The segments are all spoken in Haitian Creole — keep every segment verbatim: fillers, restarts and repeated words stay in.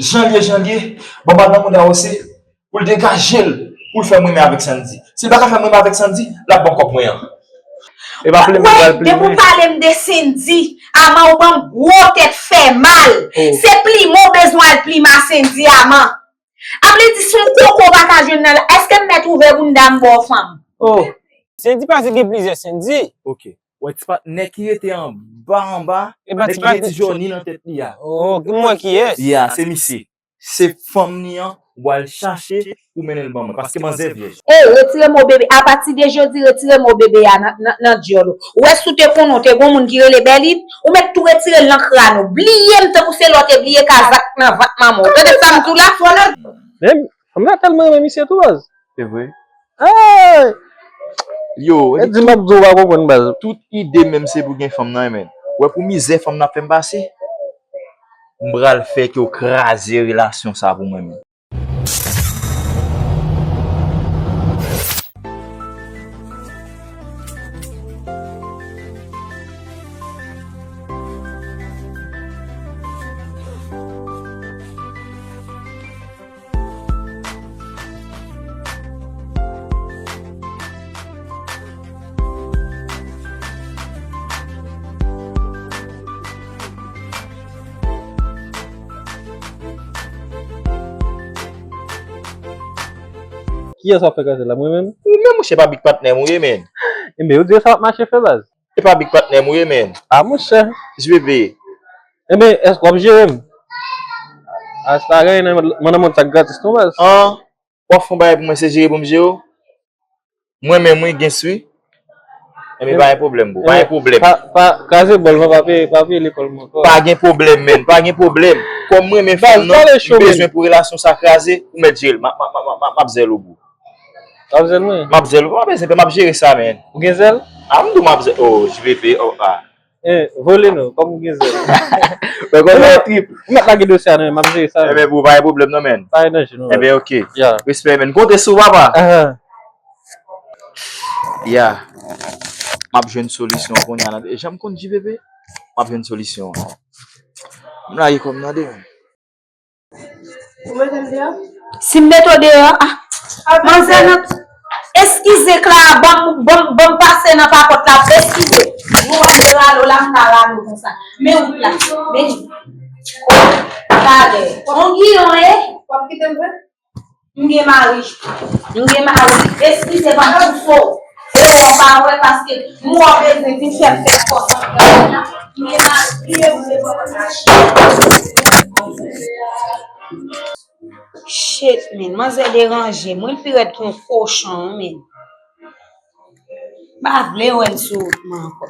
Jan l ye, jan l ye, bon, madanm ou nan wose, pou l degaje l, pou l fè m renmen avèk Sandy. Si l pa ka fè m renmen avèk Sandy, l ap ban kòb mwen an. E pa plenmen, pral plenmen. Depi w pale m de Sandy, Ama ou ban m gwo tèt fè mal. Se plimen w bezwen al plimen a Sandy, Ama. A vle di si yon koko pa ka jwenn nan, èske m mèt ouvè bounda m ba w fanm? Oh. Sandy pa se gen plizyè Sandy. Ok. Wè ti patnè ki rete anba, anba, nèg ki gen ti Johnny nan tèt li a. Oh, m wè kiyès. Yeah, se misye. Se fanm ni an, ou al chache, ou mennen l ban mwen, paske manzè vyèj. Ey, retire mo bebe. Apati de jodi, retire mo bebe a nan, nan, nan dyòl ou. Ou wè si w te konnen w te gon moun ki rele Bèlin, ou mèt tou retire l nan kràn ou. Bliye m tankou se lè w te bliye kazak nan vant manman w. Tande sa m di w la? Men, fanm nan tèlman renmen misye tou, baz. Se vre. Hey! Yo, e di m ap di w pa konprann, baz. Tout ide menm se pou gen fanm nan, men. Wè pou mizè fanm nan ap fè m pase, m pral fè ke w kraze relasyon sa pou mwen menm. Kiyès w ap fè kraze la, mwen menm? Ou menm, monchè, pa big patnè m ou ye, men. Enben, ou di sa w ap mache fè, baz. E pa big patnè m ou ye, men. A, monchè. J P P. Enben, èske w ap jere m? A, sa gen nan, nan mond sa gratis, non, baz. An, w ap fè yon bagay pou mwen, se jere pou m jere w? Mwen menm, wi, gen swi. Enben, pa gen pwoblèm, bro. Pa gen pwoblèm. Pa, pa, kraze bòl, mwen pa peye, pa peye lekòl mwen ankò. Pa gen pwoblèm, men. Pa gen pwoblèm. Kòm mwen, men fanm nan, m bezwen pou relasyon sa kraze, ou mèt jere l. M ap, m ap, m ap, m ap, m ap zèl ou, bro. W ap zèl mwen? M ap zèl ou, pa bezwen pè, m ap jere sa, men. Ou gen zèl? A, m di w m ap zèl. Oh, J P P, oh, a. Eh, vole non, kòm ou gen zèl. Mwen konn yon trip. Ou mèt lage dosye a nan men m, m ap jere sa. Enben, bro, pa gen pwoblèm non, men. Pa gen danje, non. Enben, ok. Respè, men. M konte sou ou, papa. Ahan. Ya. M ap jwenn solisyon kounye a nan, jan m konn J P P, m ap jwenn solisyon an. M lage kò m nan de, men. Ou mete m deyò? Si m mete w deyò, ah, manzè nan, eskize Clara, ban m, ban m, ban m pase nan papòt la, eskize. Mwen wè m te rale w la, m ka rale w konsa. Men wout la, men. Talè. On giyon, e? W ap kite m vre? M gen mari. M gen mari. Eskize, pa pouse w. E w pa wè paske m wè w bezwen vin fè m pèd kò san pèd la. M gen mari, bliye m se pòt mache. Shit, men. Manzè deranje m. Wi, l pi rèd ke yon kochon, men. M pa vle wè l sou wout mwen ankò.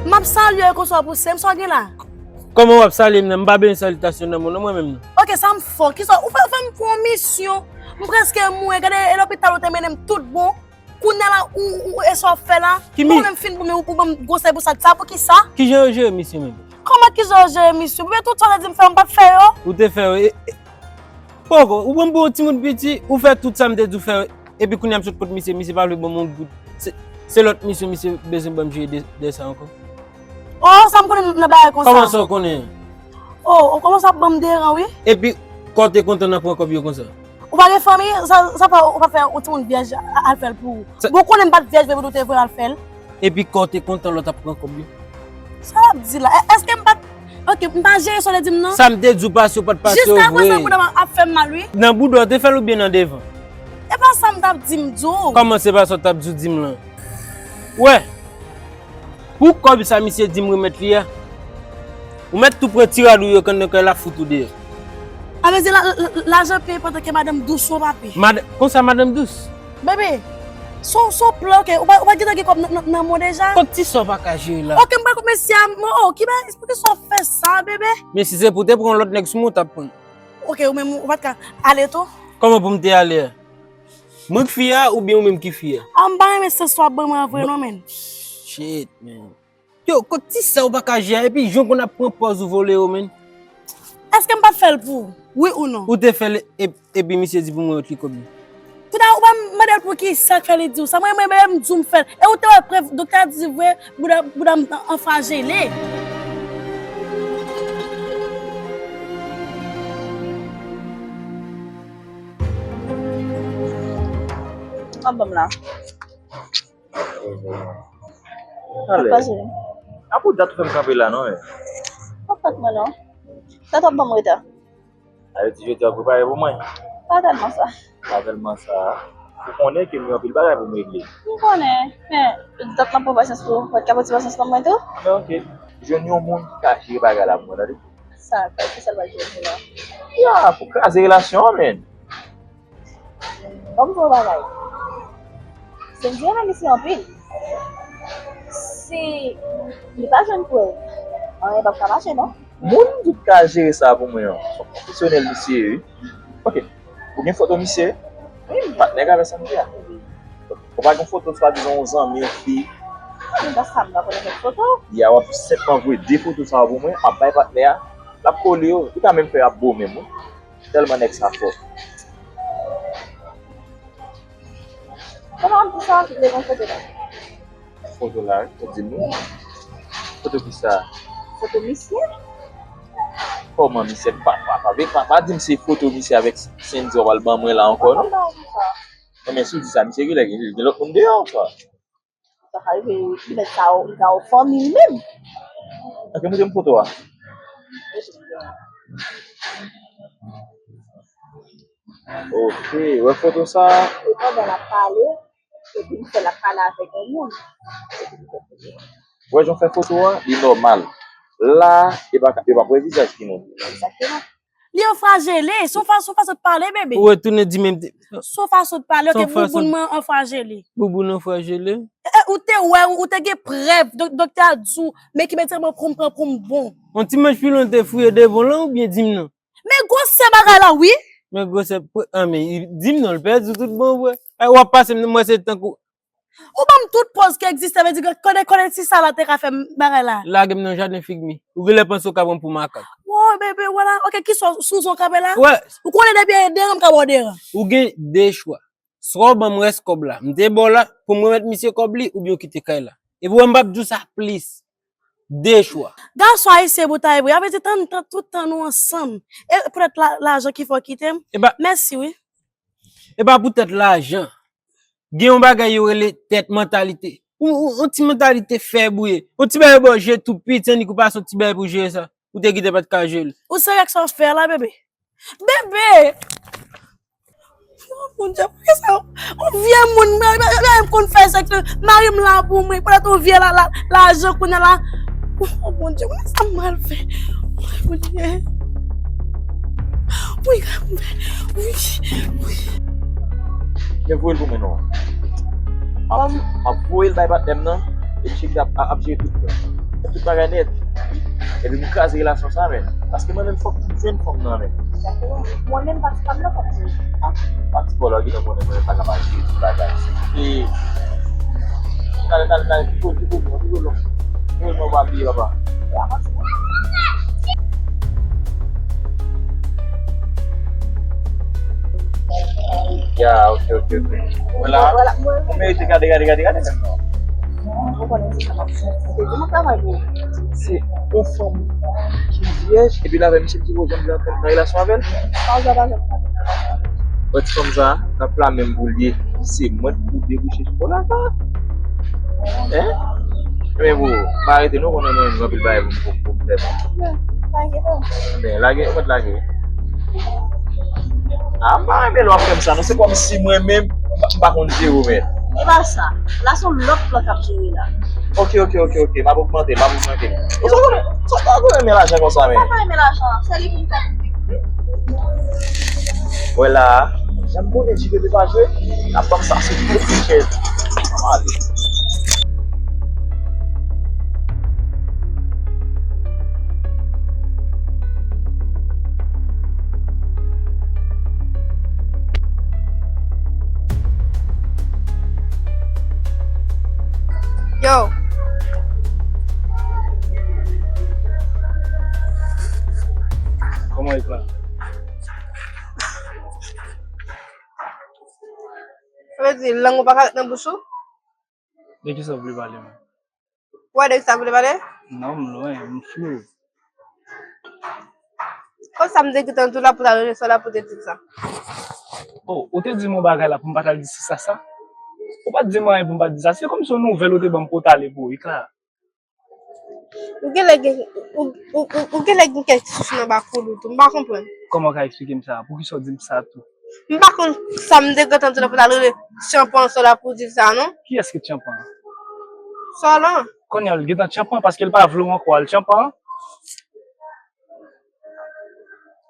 M ap salye w konsa w pouse m, sa w gen la? Kòman w ap salye m nan? M pa bezwen salitasyon nan moun, non, mwen menm, non. Ok, sa m fè w? Kisa, ou fè, ou fè m pran yon misyon. M prèske mouri. Gade, e lopital ou te mennen m tout bon. Kounye a la, ou, ou, e sa w ap fè la? Ki mi- Ou menm fin bon, men ou, ou ban m gwosè pou sa. Sa pou ki sa? Kijan yo jere misyon menm? Kòman kijan yo jere misyon? Oubyen tout sa w te di m fè, m pa t fè yo? Ou te fè yo, e, e, poko, ou ban m pou yon timoun piti, ou fè tout sa m te di w fè yo, epi kounye a m sot kot misye, misye pa vle ban m yon goud. Se, se lòt misyon misye bezwen ban m jere de, de sa ankò. Oh, sa m konnen nan bagay konsa. Kòman sa w konnen? Oh, ou kòmanse ap ban m deran, wi. Epi, kò w te kontan nan pran kòb yo konsa? Ou pa gen fanmi, sa, sa fè ou pa fè yon timoun vyèj a-, al fè l pou ou. Bon, ou konnen m pa t vyèj vre pou ou te voye al fè l. Epi kò w te kontan lè w t ap pran kòb yo. Sa w ap di la? È-, èske m pa t, ok, m pa jere sa w te di m nan? Sa m te di w pase, w pa t pase w vre. Jiskaprezan bouda m ap fè m mal, wi. Nan bouda w te fè l oubyen nan devan? E pa sa m t ap di m di w. Kòman se pa sa w t ap di w di m lan? Wè. Pou kòb sa misye di m remèt li a, ou mèt tou pran ti rad ou yo kannkè l ap fout ou deyò. A vle di la, la, lajan peye pandan ke madanm dous ou, papi. Mad-, konsa madanm dous? Bebe, son, son plan, ok. Ou pa, ou pa gentan gen kòb nan, nan, nan men w deja? Kot ti sa w pa ka jere la? Ok, m pral kot mesye a, men, oh, ki bagay, poukisa w ap fè sa, bebe? Men si se pou w te pran yon lòt nèg sou mwen, w t ap pran. Ok, ou menm, ou pa t ka ale tou? Kòman pou m te ale a? Mwen k fi a oubyen ou menm ki fi a? A, m pa renmen sans w ap ban mwen an vre non, men. Shit, man. Yo, kot ti sa w pa ka jere a, epi jan w konn ap pran pòz ou vole yo, man. Èske m pa t fè l pou ou? Wi ou non? Ou te fè l e- epi misye di pou mwen retire kòb li. Toutan ou pa mande l pou ki sa k fè li di w sa. Mwen menm m di w m fè l. E ou te wè prèv, doktè a di vre, bouda, bouda m an frajele. Kòb ban m la. Alè. Pase. A pou dat ou fè m kanpe la non, men. Pa fèt mwen non. Dat w ap ban m reta. A yo di jodi a w prepare pou mwen. Pa tèlman sa. Pa tèlman sa. Ou konnen ke m gen anpil bagay pou m regle. M konnen, men dat m ap pran pasyans pou ou, ou ka pran ti pasyans nan mwen tou? Men oke. Jwenn yon moun ki ka jere bagay la pou mwen, tande? Sa, ki sa l pral jere pou la? Ya, pou kraze relasyon an, men. Ban m di w yon bagay. Cynthia renmen misye anpil. Si li pa jwenn prèv, anyen p ap ka mache non. Moun ki ka jere sa pou mwen an, se yon pwofesyonèl misye ye, wi. Oke. Ou gen foto misye? Wi. Patnè k avè Cynthia. Ou pa gen foto swadizan yon zanmi, yon fi? Mwen pa sa, m pa konnen fè foto. Ya, w ap senpman voye de foto sa yo pou mwen, m ap bay patnè a, l ap kole yo, li ka menm fè y ap bo menm, wi. Tèlman nèg sa fò. Kòman w ap di sa, ou te gen foto la? Foto la, wi, ou di m wi. Foto ki sa? Foto misye. Kòman misye? Pa, pa, pa, pa, pa, pa di m se foto misye avèk Cynthia w al ban mwen la ankò, non. Kòman w di sa? Non, men si w di sa, misye genlè gen, gen lòt moun deyò, kwa. Sa ka rive, li mèt sa, li ka yon fanmi li menm. Ok, montre m foto a. Ok, wè foto sa. E pandan l ap pale, epi m fè l ap pale avèk yon moun. Wè jan w fè foto a, li nòmal. La, e pa, e pa wè vizaj ki moun. Egzakteman. Li an frajele, se yon fa-, se yon fason de pale, bebe. Ou retounen di menm te- Se yon fason de pale, ok, bouboun mwen an frajele. Bouboun an frajele? E, e, ou te wè, ou te gen prèv, dok-, doktè a di w, men ki medikaman pou m pran pou m bon. Yon ti manch pilon te fouye devan w lan oubyen di m non? Men gwosè bagay la, wi. Men gwosè, pou, a, men, di m non, l pèdi tout bon vre. E, w ap pase m, mwen se tankou Ou ban m tout pòz ki egziste, vle di, konnen, konnen si sa la te ka fè m bagay la. Lage m nan jaden fig mi. Ou genlè panse w ka pran m pou makak. Wo, bebe, wala. Ok, kisa w, sou zon kanpe la? Wè. Ou konnen depi e deran m ka ba w deran. Ou gen de chwa. Swa w ban m rès kòb la. M te ba w la pou m remèt misye kòb li, oubyen w kite kay la. Epi wè m p ap di w sa plis. De chwa. Gason ayisyen bout a vre. Sa vle di tann, tann, tout tan nou ansanm. E poutèt la, lajan ki fè w kite m? E pa, mèsi, wi. E pa poutèt lajan. Gen yon bagay yo rele tèt mantalite. Ou, ou, yon ti mantalite fèb ou ye. Yon ti bagay ba w je tou piti, annik ou pa se yon ti bagay pou jere sa. Ou te gentan pa t ka jere l. Ou serye ak sa w ap fè a la, bebe? Bebe! Oh, Bondye, poukisa yon vye moun, mari m konn fè sèks, mari m la pou mwen, pandan yon vye la, la, lajan kounye a la. Oh, Bondye, mwen sa m pral fè. Oh, Bondye. Wi, wi, wi. Men voye l pou mwen non. M ap, m ap voye l bay patnè m nan. E chik ap, ap, ap jere tout. Tout bagay nèt. Epi m kraze relasyon sa, men. Paske mwen menm fòk m jwenn fanm nan, men. Mwen menm pati pa m nan fòk m jwenn. Ah, pati pa w la, gentan konnen mwen pa ka mache tout bagay. E, talè, talè, talè, ki kote, ki kote, ki kote, non. Ki kote, mwen pa bliye, papa. Ya, ok, ok, ok. Vwala. Vwala, mwen, mwen. Ou merite gade, gade, gade, gade menm non. Ou konnen se sa m ap fè. Se pou mwen travay pou ou. Se yon fanm ki vyèj, epi l avè misye ki poko janm vle antre nan relasyon avè l. Pa janm, pa janm. Wè ti fanm sa, nan pla menm pou l ye. Se mwen pou debouche sou kò l la sa. Hein? Ebyen pou, pa rete non, konnen mwen menm gen anpil bagay pou m, pou, pou m fè. Pa enkyete w. Ebyen, lage, ou mèt lage. Ah, m pa renmen lè w ap fè m sa, non. Se kòmsi mwen menm, m pa, m pa konn jere w, men. E pa sa. La, se yon lòt plan k ap jere la. Ok, ok, ok, ok. M ap ogmante, m ap ogmante. Ou sa konnen, sa pa konnen renmen lajan konsa, men. M pa renmen lajan. Se li pou m fè. Wè la, jan m konnen J P P pa jwe, n ap ban m sa sou tout chèz. Ale. Yo. Kòman Sa vle di, lang ou pa ka ret nan bouch ou? De kisa w vle pale menm? Ou wè de kisa w vle pale? Non, m lwen, m flou. Konsa m te gentan di w la pou ta rele sè w la pou te di sa. Oh, ou te di m yon bagay la pou m pa t al di sista sa? Ou pa t di m anyen pou m pa t di sa. Se kòmsi yon nouvèl ou te ban m pou w t ale pou Ikla. Ou genlè gen, ou, ou, ou, ou genlè gen kèk souf nan bakoul ou tou, m pa konprann. Kòman w ka eksplike m sa? Poukisa w di m sa tou? M pa konn sa m te gentan di la pou ta rele Tchanpan sò la pou di sa non. Kiyès ki Tchanpan? Sò lan. Kounye a l gentan Tchanpan paske l pa vle w ankò, al Tchanpan.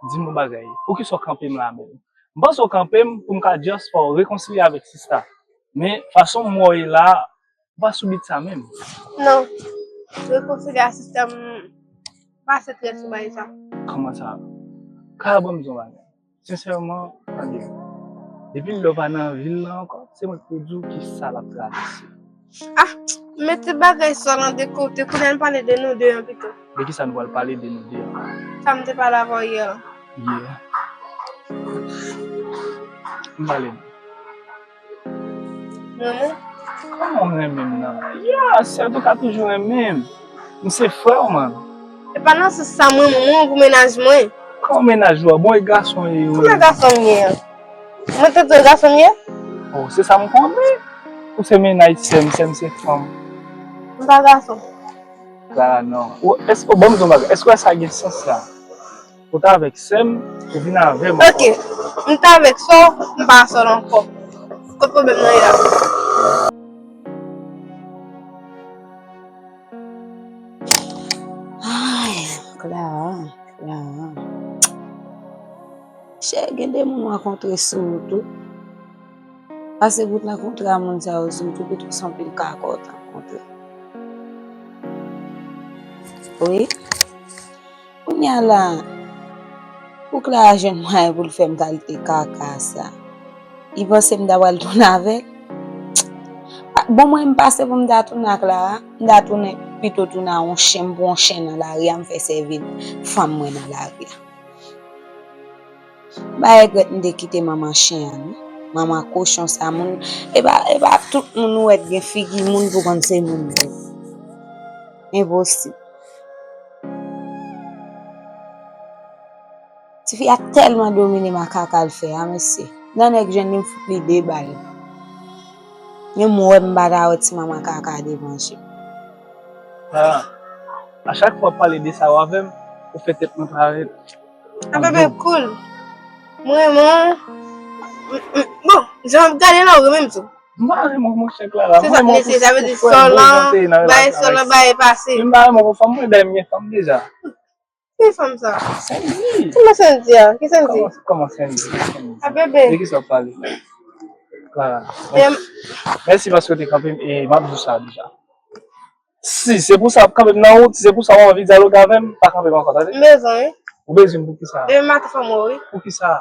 Di m yon bagay. Poukisa w kanpe m la menm? M panse w kanpe m pou m ka just fè w rekonsilye avèk sista. Men fason m wè w ye la, ou pa sou bit sa menm. Non. Rekonsilye a sista m pa se trè sou bagay sa. Kòman sa? Ka ban m di yon bagay. Sensèman, tande. Depi lè w pa nan vil la ankò, se mwen k pou di w kisa l ap travèse. Ah, mete bagay sò lan de kote, kounye a n pale de nou de an pito. De kisa nou pral pale de nou de an? Sa m te pale avè w yè. Yè. M pale de. Renmen? Kòman w renmen m nan? Ya, sèt ou ka toujou renmen m. M se frè w, man. E pa nan sans sa m renmen w, mwen pou mennaj mwen. Kòman mennaj ou a? Bon, e gason ye, wi. Kòman gason m ye an? Mwen te di w gason m ye? Oh, se sa m konnen. Ou se mennaj sè m, sè m se fanm. M pa gason. Clara, non. Ou, èske, ban m di w yon bagay. Èske w wè sa gen sans la? Ou t avèk sè m, ou vin avè m ankò. Ok, m t avèk sè w, m pa sè w ankò. Kot pwoblèm nan ye la? Ay, Clara, Clara. Chè, gen de moun w rankontre sou wout ou. Pase wout lan kontre a moun sa yo sou wout ou, pito se anpil kaka w t rankontre. Wi. Kounye a la, pou Clara jwenn mwayen pou l fè m kalite kaka sa. Li panse m ta pral tounen avè l? Bon, mwen, m pase pou m ta tounen ak Clara, m ta tounen, pito tounen a yon chen, m pran yon chen nan lari a, m fè sèvi fanm mwen nan lari a. M pa regrèt m te kite manman chen an, non. Manman kochon sa, moun, e pa, e pa tout moun ou wè t gen figi moun pou konn se moun vre. Enposib. Tifi a tèlman domine m ak kaka l fè a, mesye. Nan nèg jwenn li, m fout li de bal. Menm wè m pa ta wè ti manman kaka devan je m. Ah, a chak fwa w ap pale de sa w avè m, ou fè tèt mwen parèt. Ah, bebe, cool. Mwen, mwen, m, m, bon, jan m ap gade la, ou renmen m tou. M pa renmen w, monchè Clara. Se sa k nesesè, sa vle di sè w lan, bay sè w lan, bay pase. M pa renmen w, fanm mwen, dayè m gen fanm deja. Ki fanm sa? Sandy. Kòman Sandy a? Ki Sandy? Kòman, kòman Sandy? Sandy. Ah, bebe. De ki sa w ap pale? Clara. Mèsi paske w te kanpe m, e m ap di w sa deja. Si se pou sa w ap kanpe m nan wout, si se pou sa w anvi dyaloge avè m, pa kanpe m ankò, tande? M bezwen wi. Ou bezwen m pou ki sa? Demen maten fò m wè w wi. Pou ki sa?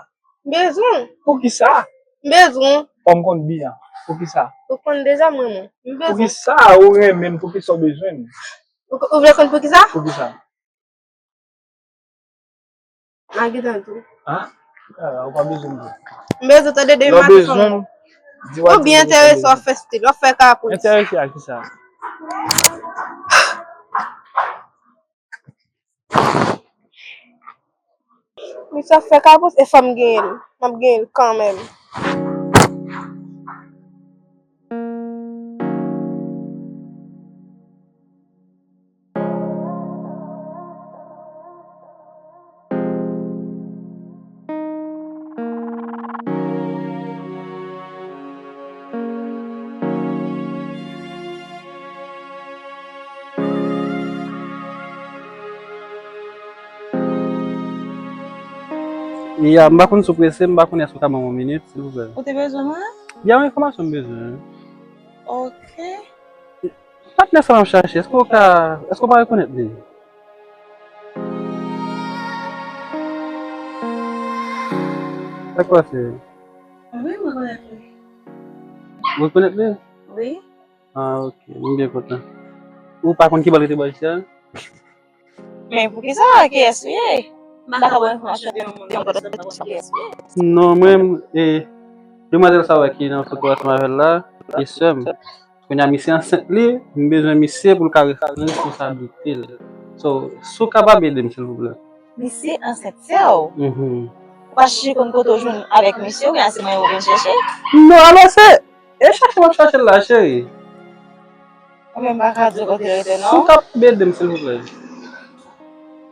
M bezwen w. Pou ki sa? M bezwen w. Fò m konn byen. Pou ki sa? Ou konn deja m renmen w. M bezwen w. Pou ki sa ou renmen m? Pou ki sa w bezwen m? Ou, ou vle konn pou ki sa? Pou ki sa? M a gentan di w. Ah? Ah, ou pa bezwen m di. M bezwen w tande demen maten fò m. Lè w bezwen m, di w a di m. Ou byen enterese, w ap fè stil, w ap fè kapous. Enterese a ki sa? Misye ap fè kapous e fò m genyen l. M ap genyen l kanmenm. Ya, m pa konn si w prese, m pa konnen èske w ka ban m yon minit, silvouplè. Ou te bezwen mwen? Ya, yon enfòmasyon m bezwen. Ok. Patnè sa m ap chache, èske w ka, èske w pa rekonèt li? Sa k pase? Wi, m rekonèt li. Ou rekonèt li? Wi. Ah, ok, m byen kontan. Ou pa konn ki bò l rete bò isit a? Men poukisa? Kiyès ou ye? M pa ka ba w enfòmasyon de yon moun, yon pòt. Non, mwen, e, demwazèl sa wè ki nan foto ansanm avè l la, e sè m. Kounye a, misye ansent li, m bezwen misye pou l ka re-, pran responsablite l. So, si w kapab ede m, silvouplè. Misye ansent sè w? Mhm. Ou pa chèche konn kote w jwenn avèk misye, oubyen se mwen ou vin chèche? Non, alò se, e chache m ap chache l la, cheri. Ou menm pa ka di kote l rete, non? Si w kapab ede m, silvouplè.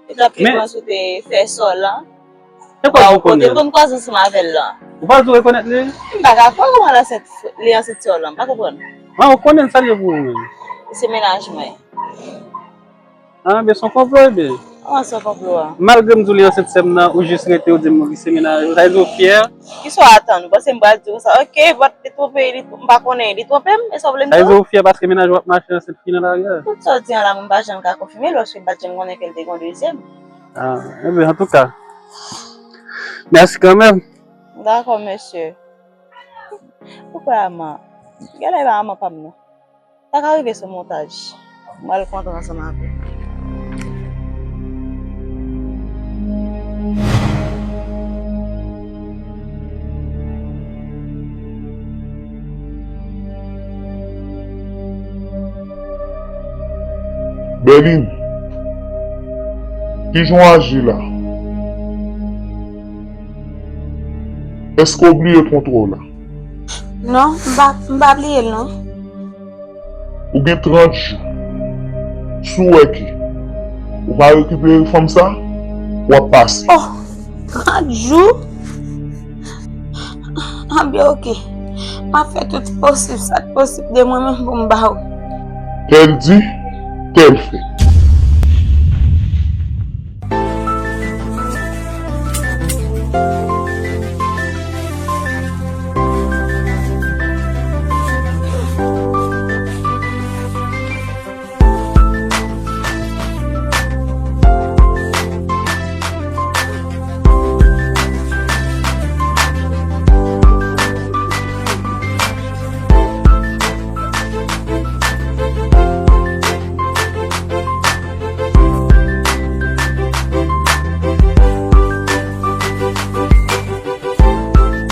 E t ap ki kòman sou te fè sò lan? E kwa ou konnen? Kote konn kwaze ansanm avè l lan. Ou pa di w rekonèt li? M pa ka kwè kòman l ansent, li ansent sè w lan, m pa konprann. An, ou konnen sa l ye pou ou menm? Se mennaj mwen. An, ben, se yon konplo, ebyen. An, se yon konplo a. Malgre m di w li ansent sè m nan, ou jis rete, ou di m li se mennaj ou. Sa vle di ou fyè? Kisa w atann? Ou panse m pral di w sa? Ok, but li twonpe, li, m pa konnen, li twonpe m, e sa w vle m di w? Sa vle di ou fyè paske mennaj ou ap mache ansent fi nan lari a? Tout sa w di an la, mwen m pa janm ka konfime l, paske m pa t janm konnen ke l te gen yon dezyèm. Ah, ebyen, antouka, mèsi kanmenm. Dakò, mesye. Poukwa Ama? Genlè e pa Ama pa m nan. Sa ka rive se yon montaj. Mwen al kontre ansanm avè l. Berline, kijan w aji la? Èske w bliye kontwòl la? Non, m pa, m pa bliye l non. Ou gen trant jou. Si w wè ke ou pa rekipere fanm sa, w ap pase. Oh, trant jou? Anben, ok. M ap fè tout sa k posib, sa k posib de mwen menm pou m ba w. Tèl di, tèl fè.